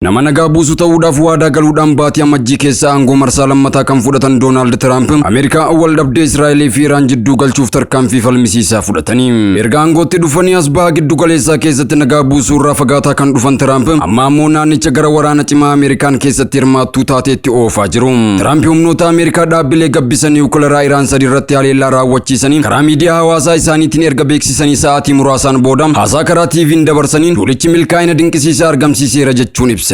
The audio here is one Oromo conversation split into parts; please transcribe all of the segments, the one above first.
Nama nagaa buusu ta'uudhaaf waadaa galuudhaan baatii Amajjii keessa aangoo marsaa lammataa kan fudhatan Doonaald Tiraamp Ameerikaa wal dhabdee Israa'elii fi Iraan jidduu galchuuf tarkaanfii falmisiisaa fudhatanii. Erga aangootti dhufanii as baha giddu galeessaa keessatti nagaa buusuu irraa fagaataa kan dhufan Tiraamp amma ammoo naannicha gara waraana cimaa Ameerikaan keessatti hirmaattuu taateetti oofaa jiru. Tiraamp humnoota Ameerikaa dhaabbilee gabbisa niwukilaraa Iraan sadi irratti haleellaa raawwachiisanii karaa miidiyaa hawaasaa isaaniitiin erga beeksisanii sa'aatii muraasaan booda haasaa karaa TV'n dabarsaniin duulichi milkaa'ina dinqisiisaa argamsiiseera jechuun ibsaniiru.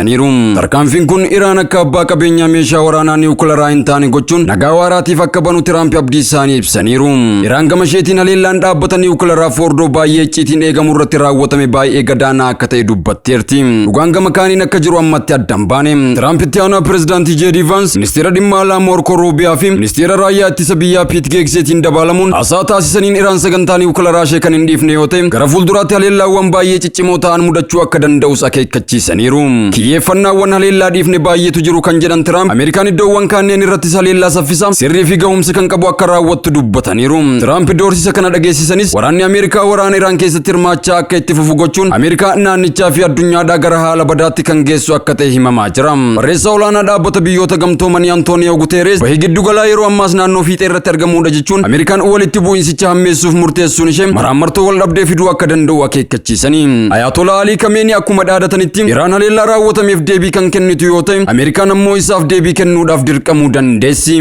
Tarkaanfiin kun Iraan akka abbaa qabeenyaa meeshaa waraanaa niwukilaraa hin taane gochuun nagaa waaraatiif akka banu Tiraamp abdii isaanii ibsaniiru. Iraan gama isheetiin haleellaan dhaabbata niwukilaraa Foordoo baay'ee icciitiin eegamu irratti raawwatame baay'ee gadaanaa akka ta'e dubbatteerti. Dhugaan gama kaaniin akka jiru ammatti adda hin baane. Tiraamp itti aanaa pirezidaantii J.D. Vance, ministeera dhimma alaa Maarkoo Ruubiyaa fi ministeera raayyaa ittisa biyyaa Piit Heegseetiin dabalamuun haasaa taasisaniin Iraan sagantaa niwukilaraa ishee kan hin dhiifne yoo ta'e gara fuulduraatti haleellaawwan baay'ee ciccimoo ta'an mudachuu akka danda'us akeekkachiisaniiru. Kiyyeeffannaawwan haleellaa dhiifne baay'eetu jiru kan jedhan Tiraamp, Ameerikaan iddoowwan kanneen irrattis haleellaa saffisaa, sirrii fi ga'umsa kan qabu akka raawwattu dubbataniiru. Tiraamp doorsisa kana dhageessisanis waraanni Ameerikaa waraana Iraan keessatti hirmaachaa akka itti fufu gochuun Ameerikaa naannichaa fi addunyaadhaa gara haala badaatti kan geessu akka ta'e himamaa jira. Barreessaa olaanaa Dhaabbata Biyyoota Gamtoomanii Antooniyoo Guteeres bahii giddugalaa yeroo ammaas naannoo fiixee irratti argamudha jechuun Ameerikaan walitti bu'insicha hammeessuuf murteessuun ishee maraammartoo wal dhabdee fiduu akka danda'u akeekkachiisanii. Ayatollah Alii Kameenii akkuma dhaadatanitti Iraan haleellaa raawwatameef deebii kan kennitu yoo ta'e, Ameerikaan ammoo isaaf deebii kennuudhaaf dirqamuu dandeessi.